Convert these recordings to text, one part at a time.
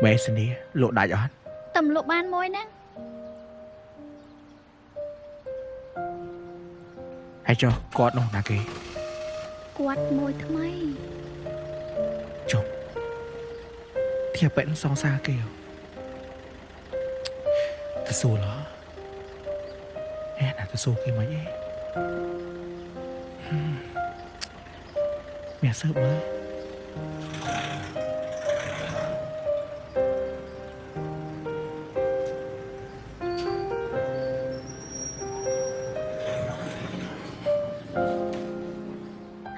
បែសនីលក់ដាច់អត់ តំលក់បានមួយហ្នឹង ហើយចុះគាត់នោះណាគេ គាត់មួយថ្មី ចុះធៀបបែបនឹងសងសារគេហ៎ទៅសួរឡហេណាទៅសួរគេមិនអីហឹមមានសើបមើល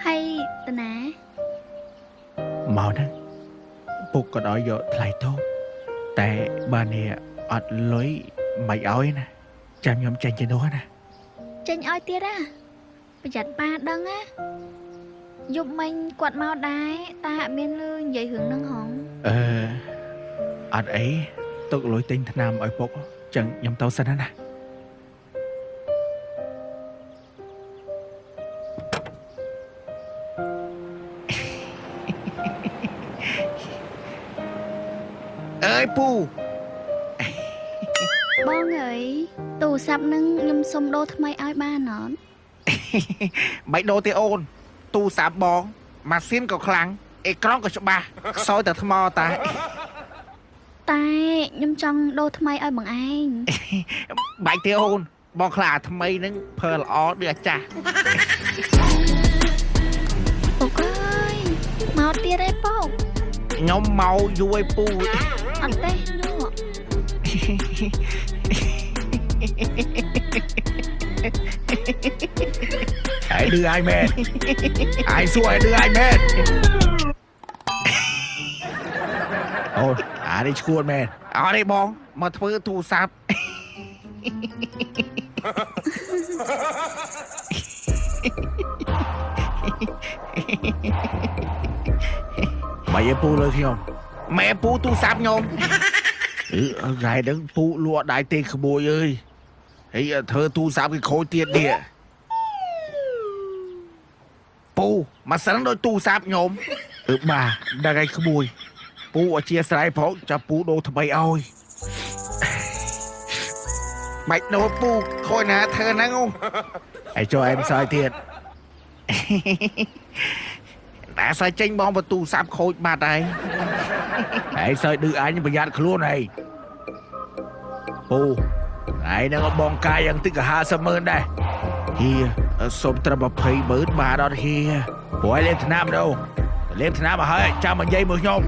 ហើយតាណា មកហ្នឹងពុកក៏ដល់យកថ្លៃតូបតែបើនេះអត់លុយមិនឲ្យណាចាំខ្ញុំចេញជានោះណា ចេញឲ្យទៀតណាប្រយ័ត្នប៉ាដឹងណាយប់មិញគាត់មកដែរតាអត់មានលឺនិយាយរឿងហ្នឹងហង អឺអត់អីទុកលុយទិញថ្នាំឲ្យពុកចឹងខ្ញុំទៅសិនណា អើយពូ បងអើយទូរស័ព្ទហ្នឹងខ្ញុំសុំដូរថ្មីឲ្យបានអត់ មិនដូរទេអូន ទូរស័ព្ទបងម៉ាស៊ីនក៏ខ្លាំងអេក្រង់ក៏ច្បាស់ខ្សោយតែថ្មតា តែខ្ញុំចង់ដូរថ្មីឲ្យបងឯង បាច់ទេអូន បងខ្លាអាថ្មីហ្នឹងភើល្អដូចអាចាស់ ពុកអើយមកទៀតឯងពុក ខ្ញុំមកយូរឯពូ អត់ទេនោះ ឯងឌឺឯងមែនឯងសួរឯងឌឺឯងមែនអូនអានេះឈួតមែនអត់ទេបងមកធ្វើទូរស័ព្ទ បាយឯពូលើខ្ញុំម៉ែពូទូរស័ព្ទខ្ញុំអឺថ្ងៃហ្នឹងពូលក់ដៃទេក្មួយអើយហើយធ្វើទូរស័ព្ទគេខូចទៀតនេះពូម៉ាស៊ីនដូចទូរស័ព្ទខ្ញុំអឺបាទដឹងហើយក្មួយពូអធិស្ឋានផងចាប់ពូដូរថ្មីឲ្យបាច់ដូរពូខូចណាធ្វើហ្នឹងអូហើយចូលអែមសើចទៀត តែសើចចេញបងបើទូរស័ព្ទខូចបាត់ហើយ ឯងសើចឌឺអញប្រយ័ត្នខ្លួនឯងពូឯងនឹងបងកាយយ៉ាងតិចក៏50ម៉ឺនដែរហៀសុំត្រឹម20ម៉ឺនបាទអត់ហៀព្រោះឯងលេបថ្នាំទៅលេបថ្នាំមកហើយចាំមកនិយាយមួយខ្ញុំ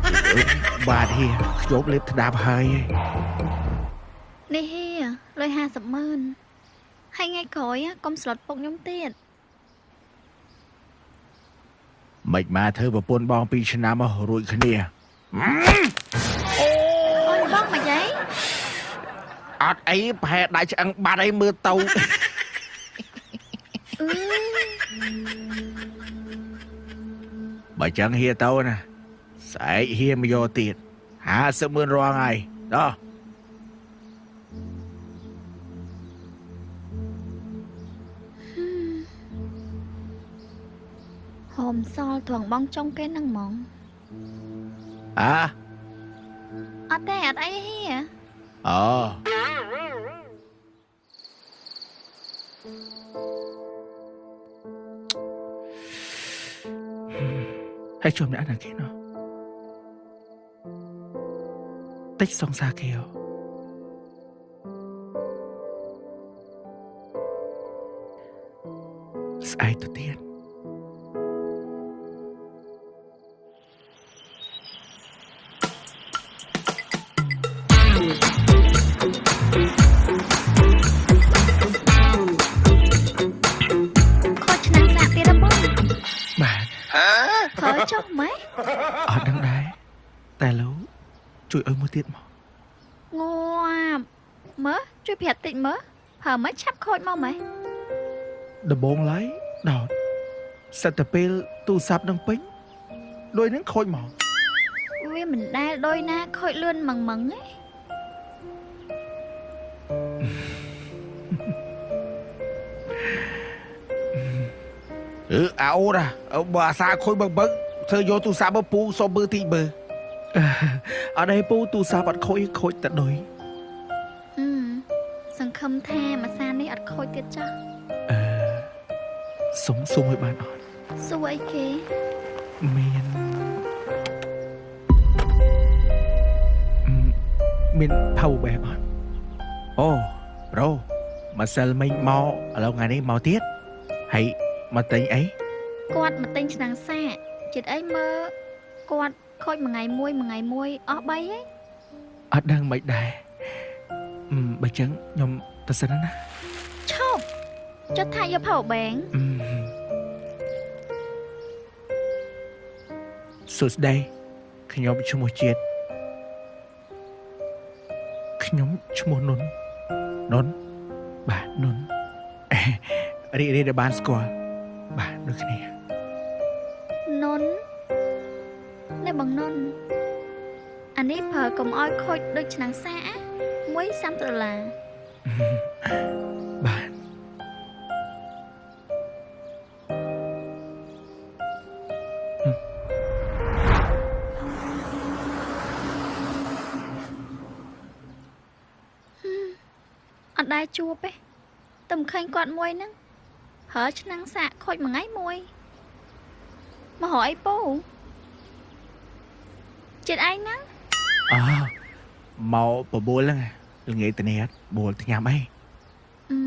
បាទហៀខ្ញុំលេបថ្នាំហើយ នេះហៀលុយ50ម៉ឺនហើយថ្ងៃក្រោយកុំស្លុតពុកខ្ញុំទៀត មិនមកធ្វើប្រពន្ធបង2ឆ្នាំមករួចគ្នាអូ អូនបងមកយាយ អត់អីប្រហែលដៃឆ្អឹងបាត់អីមើលទៅ អឺ បើចឹងហៀទៅណាស្អែកហៀមកយកទៀត50ម៉ឺនរាល់ថ្ងៃដោះ ហមសល់ត្រង់បងចុងគេហ្នឹងហ្មង អា អត់ទេអត់អីហៀ អូហើយជួបអ្នកណាគេណោះតិចសង្សារគេហ៎ស្អែកទៅទៀត ខូចឆ្នាំងសាកទៀតហ៎បង បាទ ខូចចុះម៉េច អត់ដឹងដែរតែលោកជួយឲ្យមួយទៀតមក ងាប់មើលជួយប្រាប់តិចមើលហើមិនឆាប់ខូចមកម៉េច ដំបងឡើយដោតសិតតែពេលទូរស័ព្ទនឹងពេញដូចនឹងខូចមក វាមិនដែលដូចណាខូចលឿនម៉ងម៉ងឯង អឺអាអូនអាបើអាសាខូចបឹកបឹកធ្វើយកទូរស័ព្ទមកពូសុំមើលតិចមើល អត់អីពូទូរស័ព្ទអត់ខូចខូចតែឌុយ ហឹមសង្ឃឹមថាម្សានេះអត់ខូចទៀតចាស់ អឺសុំសុំឲ្យបានអត់ សួរអីគេ មានអឺមាន power bank អត់អូប្រូម្សិលមិញមកឥឡូវថ្ងៃនេះមកទៀតហើយមកទិញអី គាត់មកទិញឆ្នាំងសាកចិត្តអីមើលគាត់ខូចមួយថ្ងៃមួយមួយថ្ងៃមួយអស់3ហី អត់ដឹងមិនដែរអឺបើចឹងខ្ញុំទៅសិនណា ឈប់ចុះថាយក power bank អឺសួស្តីខ្ញុំឈ្មោះជាតិខ្ញុំឈ្មោះនុននុនបាទនុនអេរីករាយដែលបានស្គាល់បាទដូចគ្នា នុននេះបងនុនអានេះប្រើកុំឲ្យខូចដូចឆ្នាំងសាកណាមួយ30ដុល្លារ បាទ អត់ដែរជួបទេតែមិនឃើញគាត់មួយហ្នឹងប្រើឆ្នាំងសាកខូចមួយថ្ងៃមួយមករកអីពូចិត្តឯងហ្នឹង អមកបបួលហ្នឹងល្ងាចតនេះអត់បួលទៅញ៉ាំអី អឺ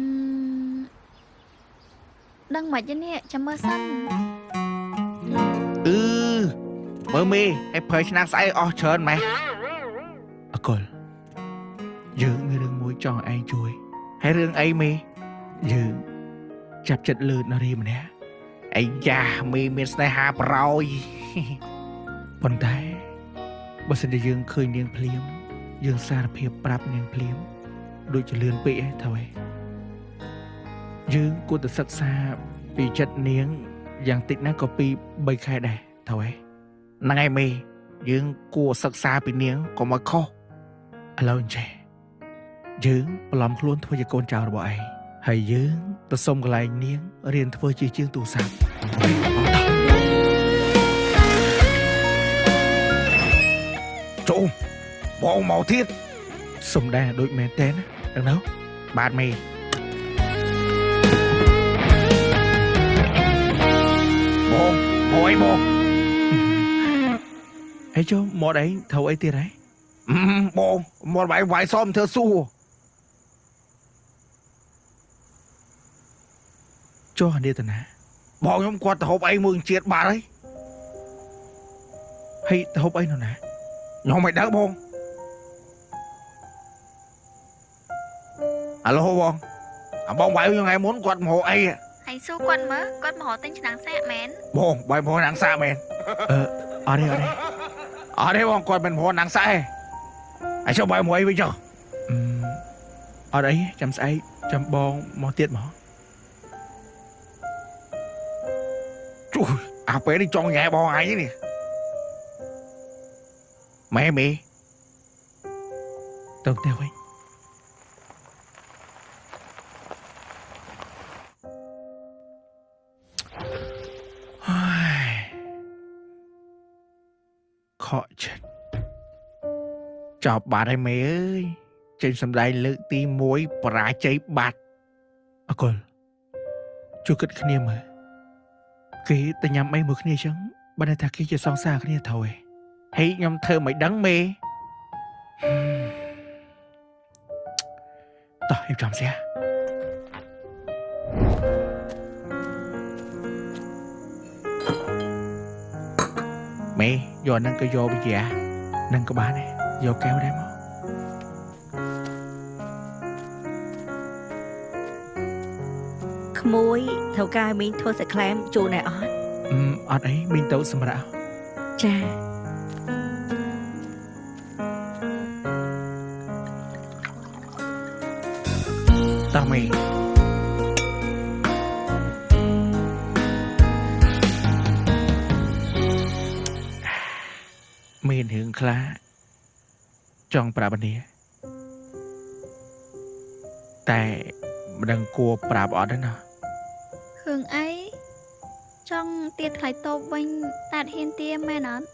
ដឹងមិនទេនេះចាំមើលសិន អឺមើលមេឲ្យប្រើឆ្នាំងស្អែកអស់ច្រើនម៉េះអកុលយើងមានរឿងមួយចង់ឲ្យឯងជួយហើយរឿងអីមេយើងចាប់ចិត្តលឿនណារីម្នាក់អាយ៉ាមេមានស្នេហាប្រោយ ប៉ុន្តែបើសិនជាយើងឃើញនាងភ្លាម យើងសារភាពប្រាប់នាងភ្លាម ដូចជាលឿនពេកឯងថាវេយើងគួរតែសិក្សាពីចិត្តនាងយ៉ាងតិចណាស់ក៏ពី3ខែដែរថាវេហ្នឹងហើយមេយើងគួរសិក្សាពីនាងកុំឲ្យខុសឥឡូវអញ្ចេះយើងបន្លំខ្លួនធ្វើជាកូនចៅរបស់ឯងហើយយើងទៅសុំកន្លែងនាងរៀនធ្វើជាជាងទូរស័ព្ទអីអត់តោះចូលបងមកទៀតសំដែងដូចមែនតើណាដឹងនៅបាទមេបងបងអីបងអីចុះមកអីត្រូវអីទៀតហ៎បងមកវាយវាយសមធ្វើស៊ូចុះអានេះតាណាបងខ្ញុំគាត់ទៅហូបអីមួយជាតិបាត់ហើយហើយទៅហូបអីនោះណាខ្ញុំមិនដឹងបងអាឡូបងអាបងវាយខ្ញុំថ្ងៃមុនគាត់មកហូបអី ហើយសួរគាត់មើលគាត់មករកទិញឆ្នាំងសាកមែន បងបាយមកណាងសាកមែនអឺអត់ទេអត់ទេអត់ទេបងគាត់មិនមកណាងសាកទេអញចុះបាយមួយវិញចុះអត់អីចាំស្អែកចាំបងមកទៀតមកជួយអាពេលនេះចង់ញ៉ែបងឯងនេះម៉ែមេទៅផ្ទះវិញហើយខកចិត្តចប់បាត់ហើយមេអើយចេញសម្ដែងលើកទី1បរាជ័យបាត់អកុលជួយគិតគ្នាមើលគេទៅញ៉ាំអីមួយគ្នាចឹងបើន័យថាគេជាសង្សារគ្នាត្រូវឯងហើយខ្ញុំធ្វើមិនដឹងមេតោះរៀបចំស្យាមេយកហ្នឹងក៏យកវិជានឹងក៏បានដែរយកកែវដែរមក ក្មួយត្រូវការឲ្យមីងធ្វើសាច់ក្លែមជូនណែអត់ អឺអត់អីមីងទៅសម្រាប់ ចា តោះមេមានរឿងខ្លះចង់ប្រាប់អានេះតែមិនដឹងគួរប្រាប់អត់ទេណា រឿងអីចង់ទាថ្លៃតូបវិញតាតហ៊ានទាមែនអត់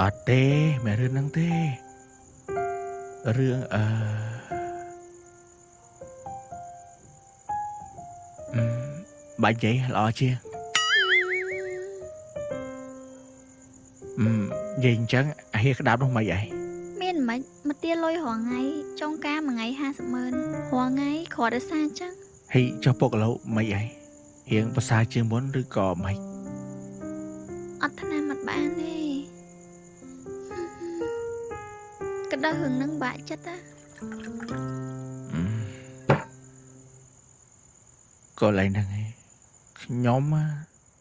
អត់ទេមិនរឿងហ្នឹងទេរឿងអឺអឺបាច់និយាយល្អជាងអឺនិយាយអញ្ចឹងអាហៀក្តាប់នោះមិនអី មានមិនមកទាលុយរាល់ថ្ងៃចុងការមួយថ្ងៃ50ម៉ឺនរាល់ថ្ងៃគ្រាន់តែសារអញ្ចឹង ហើយចុះពុកឥឡូវមិនអីរៀងប្រសើរជាងមុនឬក៏មិន អត់ថ្នាំអត់បានទេក្តៅរឿងហ្នឹងបាក់ចិត្តណា អឺក៏ឡើយហ្នឹងឯងខ្ញុំอะ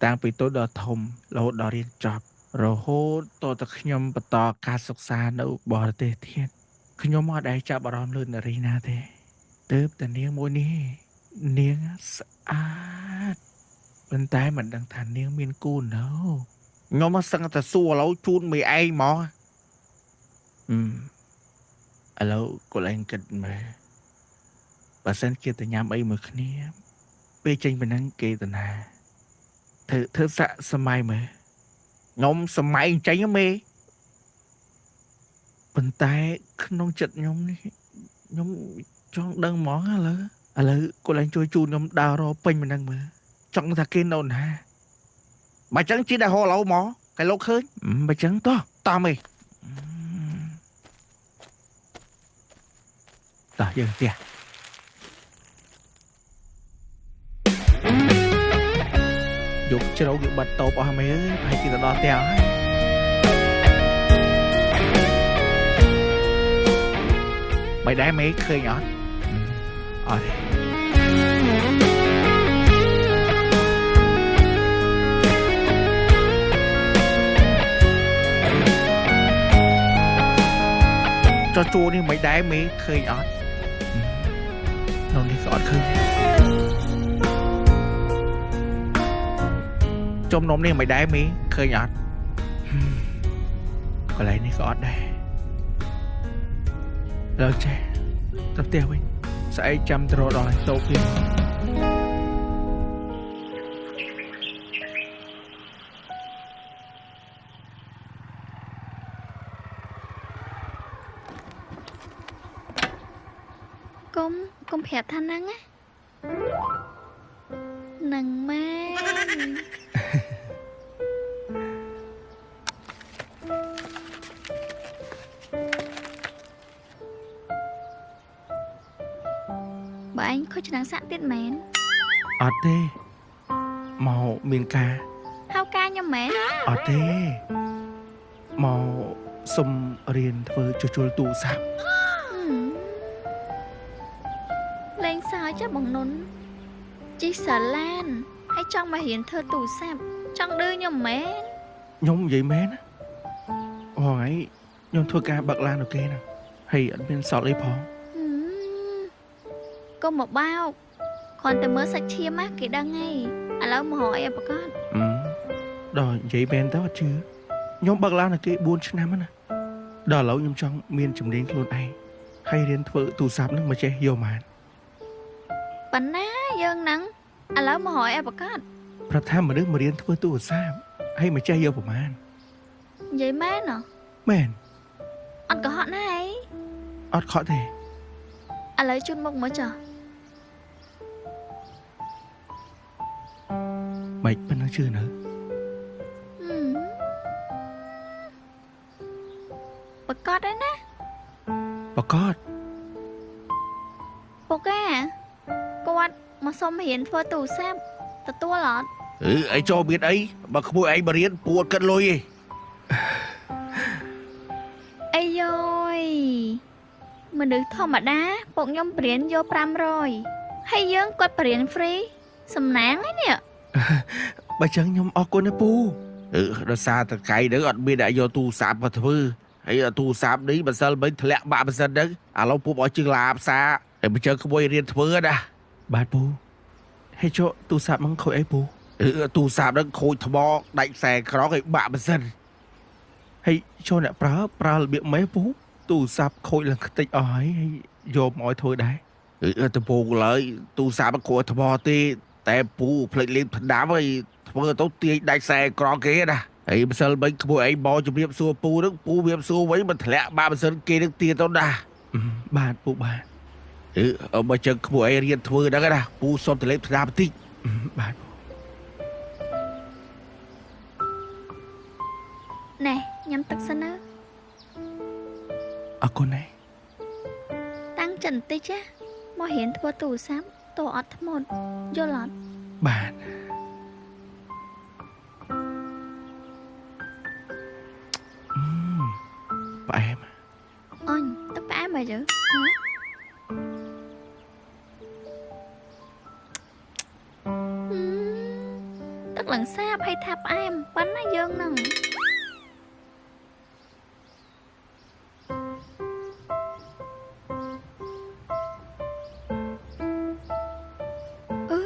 តាំងពីតូចដល់ធំរហូតដល់រៀនចប់រហូតតតែខ្ញុំបន្តការសិក្សានៅបរទេសទៀតខ្ញុំអត់ដែលចាប់អារម្មណ៍លើនារីណាទេទើបតែនាងមួយនេះនាងស្អាតប៉ុន្តែមិនដឹងថានាងមានគូនៅខ្ញុំមកសឹងតែសួរឥឡូវជូនមីឯងហ្មងអឺឥឡូវក៏ឡើងគិតមើលបើសិនជាតែញ៉ាំអីមួយគ្នា ពេលចេញពីហ្នឹងគេទៅណាធ្វើធ្វើសាក់សម័យមើលខ្ញុំសម័យចេញហ៎មេប៉ុន្តែក្នុងចិត្តខ្ញុំនេះខ្ញុំចង់ដឹងហ្មងឥឡូវឥឡូវគាត់ឡើងជួយជូនខ្ញុំដើររកពេញម្នឹងមើលចង់ថាគេនៅណាបើចឹងជីដែលហៅឥឡូវមកគេលោកឃើញបើចឹងតោះតោះមេតោះយើងផ្ទះ យកជ្រៅគេបាត់តូបអស់មេអើយប្រហែលជាទៅដល់ផ្ទះហើយមិនដែរមេឃើញអត់អត់ទេចុះជួនេះមិនដែរមេឃើញអត់នៅនេះក៏អត់ឃើញដែរ ចំនំនេះមិនដែរមីឃើញអត់ហឹមកន្លែងនេះក៏អត់ដែរឡើយចេះទៅផ្ទះវិញស្អែកចាំទៅរកដល់ឯតូបទៀត កុំកុំប្រាប់ថាហ្នឹងណានឹងមែន បើឯងខូចឆ្នាំងសាក់ទៀតមែន អត់ទេមកមានការ ហៅការខ្ញុំមែន អត់ទេមកសុំរៀនធ្វើជួសជុលទូរស័ព្ទ ហឹមលេងសើចចាបងនុនជីសាឡានហើយចង់មករៀនធ្វើទូរស័ព្ទចង់ឌឺខ្ញុំមែន ខ្ញុំនិយាយមែនណាហងៃខ្ញុំធ្វើការបើកឡានអូខេណាហើយអត់មានសល់អីផង ហឹមកុំមកបោកគ្រាន់តែមើលសាច់ឈាមណាគេដឹងហើយឥឡូវមករកអីឲ្យប្រកាស អឺដល់និយាយមែនតើអត់ជឿខ្ញុំបើកឡានឲ្យគេ4ឆ្នាំហ្នឹងណាដល់ឥឡូវខ្ញុំចង់មានជំនាញខ្លួនឯងហើយរៀនធ្វើទូរស័ព្ទហ្នឹងមកចេះយកបាន ប៉ុណ្ណាយើងហ្នឹងឥឡូវមករកអីឲ្យប្រកាស ប្រាប់ថាមនុស្សមករៀនធ្វើទូរស័ព្ទហើយមកចេះយកប្រមាណ និយាយមែនហ៎ មែន អត់កុហកណាអី អត់ខកទេ ឥឡូវជូនមុខមកចុះ មិនប៉ុណ្ណឹងជឿនៅ ហឹមប្រកាសហើយណា ប្រកាស ពុកអាគាត់មកសុំរៀនធ្វើទូរស័ព្ទទទួលអត់ អឺអីចូលមានអីបើក្មួយឯងមករៀនពួតគិតលុយឯង អីយយមនុស្សធម្មតាពុកខ្ញុំបរៀនយក500ហើយយើងគាត់បរៀន free សំណាងហ្នឹងនេះ បើចឹងខ្ញុំអរគុណណាពូអឺដោយសារតកៃហ្នឹងអត់មានអ្នកយកទូរស័ព្ទមកធ្វើហើយទូរស័ព្ទនេះបើសិនមិនធ្លាក់បាក់បើសិនហ្នឹងឥឡូវពុកឲ្យជើងឡាផ្សារហើយបើចឹងក្មួយរៀនធ្វើណាបាទពូហើយចុះទូរស័ព្ទហ្នឹងខូចអីពូអឺទូរស័ព្ទហ្នឹងខូចថ្មដាច់ខ្សែក្រងហើយបាក់បើសិនហើយចូលអ្នកប្រើប្រើរបៀបម៉េចពូទូរស័ព្ទខូចឡើងខ្ទេចអស់ហើយហើយយកមកឲ្យធ្វើដែរអឺដំបូងឡើយទូរស័ព្ទมันខូចថ្មទេតែពូភ្លេចលេបថ្នាំហើយធ្វើទៅទាញដាច់ខ្សែក្រងគេណា ហើយម្សិលមិញក្មួយឯងមកជំរាបសួរពូនឹងពូជំរាបសួរវិញមិនធ្លាក់បាបម៉ាស៊ីនគេនឹងទៀតទៅណា បាទពូបាទ អឺអឺបើចឹងក្មួយឯងរៀនធ្វើហ្នឹងណាពូសុំតលេបថ្នាបន្តិច បាទ ណែញ៉ាំទឹកសិនណា អរគុណណាស់ តាំងចិត្តបន្តិចណាមករៀនធ្វើទូរស័ព្ទតោះអត់ធ្មត់យល់អត់ បាទអឺផ្អែម អញទឹកផ្អែមអីទៅហ៎ហឹមទឹកឡើងសាបហើយថាផ្អែមប៉ុណ្ណាយើងនឹងអឺ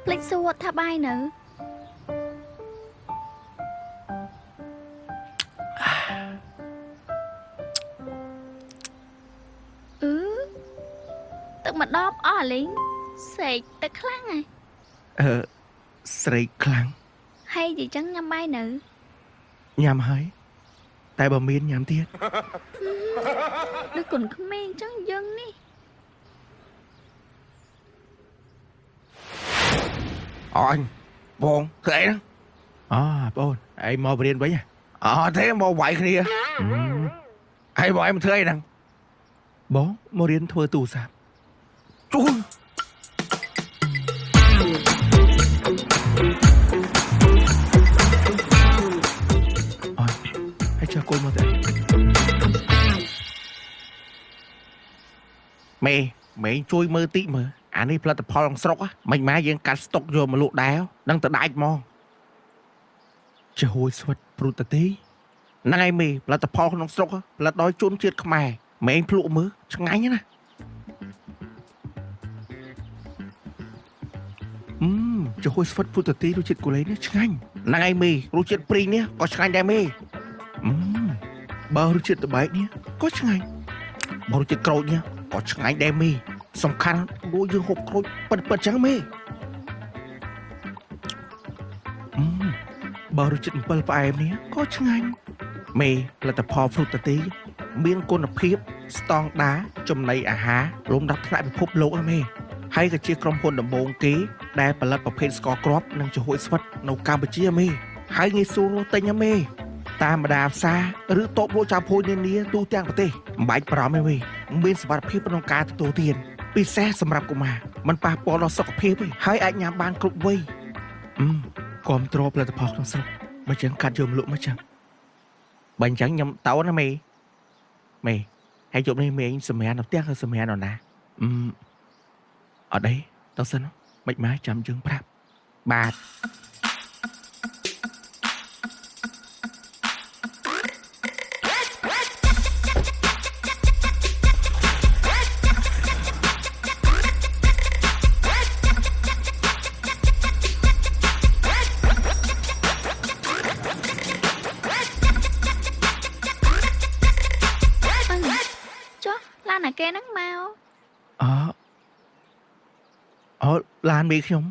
ភ្លេចសួរថាបាយនៅ អឺទឹកមកដបអស់អាលីងស្រែកទឹកខ្លាំងហ៎ អឺស្រេកខ្លាំង ហើយនិយាយចឹងញ៉ាំបាយនៅ ញ៉ាំហើយតែបើមានញ៉ាំទៀត ដូចកូនក្មេងចឹងយើងនេះ អញបងធ្វើអីហ្នឹង អូបងអូនឯងមកបរៀនវិញហ៎ អត់ទេមកវាយគ្នា អឺ ហើយបងឯងមកធ្វើអីហ្នឹង បងមករៀនធ្វើទូរស័ព្ទ ជួយ អូនហើយចុះគល់មកទៅ មេមេជួយមើលតិចមើលអានេះផលិតផលក្នុងស្រុកហ៎មិនម៉ែយើងកាត់ស្តុកយកមកលក់ដែរនឹងទៅដាច់ហ្មង ចាហួយស្វិតព្រុតទេ ហ្នឹងហើយមេផលិតផលក្នុងស្រុកហ៎ផលិតដោយជនជាតិខ្មែរមេភ្លក់មើលឆ្ងាញ់ណាស់ អឺចាហួយស្វិតព្រុតទេរសជាតិគូលែននេះឆ្ងាញ់ ហ្នឹងហើយមេរសជាតិព្រីងនេះក៏ឆ្ងាញ់ដែរមេ អឺបើរសជាតិតបែកនេះក៏ឆ្ងាញ់ បើរសជាតិក្រូចនេះក៏ឆ្ងាញ់ដែរមេសំខាន់ដូចយើងហូបក្រូចពិតពិតៗចឹងមេ អឺបើរសជាតិអំពិលផ្អែមនេះក៏ឆ្ងាញ់ មេផលិតផលហ្វ្រុតតាទីមានគុណភាពស្តង់ដារចំណីអាហារលំដាប់ថ្នាក់ពិភពលោកណាមេហើយក៏ជាក្រុមហ៊ុនដំបូងគេដែលផលិតប្រភេទស្ករគ្រាប់និងចំហុយស្វិតនៅកម្ពុជាមេហើយងាយស្រួលទិញណាមេតាមបណ្ដាផ្សារឬតូបលក់ចៅភួយនានាទូទាំងប្រទេសមិនបាច់បារម្ភទេមេមានសុវត្ថិភាពក្នុងការទទួលទានពិសេសសម្រាប់កុមារមិនប៉ះពាល់ដល់សុខភាពទេហើយអាចញ៉ាំបានគ្រប់វ័យ អឺគាំទ្រផលិតផលក្នុងស្រុកបើចឹងកាត់យកមកលក់មកចឹង បើអញ្ចឹងខ្ញុំតោណាមេមេហើយជប់នេះមេសម្រាននៅផ្ទះឬសម្រាននៅណា អឺអត់អីតោះសិនមិនម៉ែចាំយើងប្រាប់ បាទ អញចុះឡានអាគេហ្នឹងមក អអូឡានមេខ្ញុំ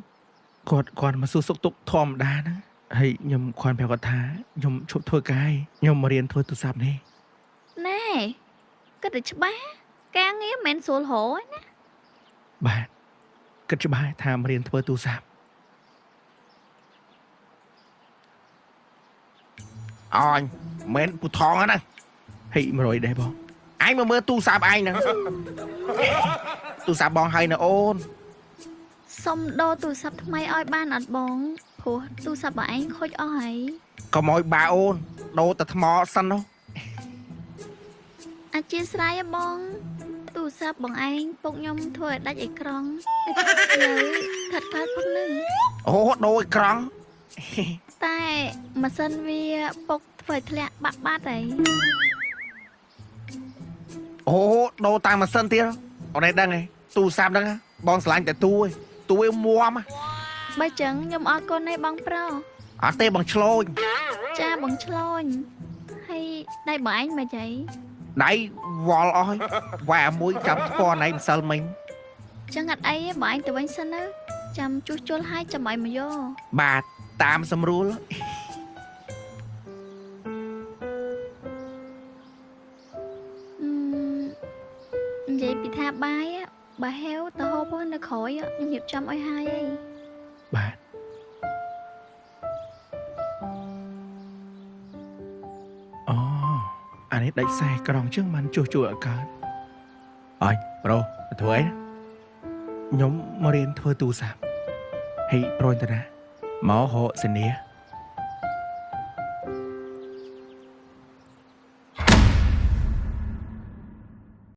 គាត់គាត់មកសួរសុខទុក្ខធម្មតាណាហើយខ្ញុំគាត់ប្រាប់គាត់ថាខ្ញុំឈប់ធ្វើការហើយខ្ញុំមករៀនធ្វើទូរស័ព្ទនេះ ណែគិតតែច្បាស់ការងារមិនមែនស្រួលរកឯណា បាទគិតច្បាស់ថាមករៀនធ្វើទូរស័ព្ទ អញមិនពូថងហ្នឹង ហើយ100ដែរបង អញមកមើលទូរស័ព្ទឯងហ្នឹង ទូរស័ព្ទបងហើយណាអូន សុំដូរទូរស័ព្ទថ្មីឲ្យបានអត់បងព្រោះទូរស័ព្ទរបស់ឯងខូចអស់ហើយក ុំឲ្យបាអូនដូរតែថ្មសិននោះ អធិស្ឋានហ៎បង ទូរស័ព្ទបងឯងពុកខ្ញុំធ្វើឲ្យដាច់អេក្រង់លើខាត់កើតផងនឹង អូដូរអេក្រង់ តែម៉ាស៊ីនវាពុកធ្វើឲ្យធ្លាក់បាក់បាត់ហើយ អូដូរតាមម៉ាស៊ីនទៀតអូនឯងដឹងឯងទូរស័ព្ទហ្នឹងបងស្រឡាញ់តែទូឯងទូឯងមួម បើចឹងខ្ញុំអរគុណឯងបងប្រុស អត់ទេបងឆ្លូញ ចាបងឆ្លូញហើយដៃបងឯងមកចៃ ដៃវល់អស់ហើយវ៉ែមួយចាប់ថ្ពាល់ណៃម្សិលមិញ ចឹងអត់អីទេបងឯងទៅវិញសិនទៅចាំជួសជុលឲ្យចាំឲ្យមកយក បាទតាមសម្រួល និយាយពីថាបាយáបើហេវទៅហូបនៅក្រោយខ្ញុំរៀបចំឲ្យហើយឯង បាទអូអានេះដាច់ខ្សែក្រងជាងមិនជួសជួលអត់កើត អញប្រូមកធ្វើអីណា ខ្ញុំមករៀនធ្វើទូរស័ព្ទហើយប្រូនតាណា មករកសេនា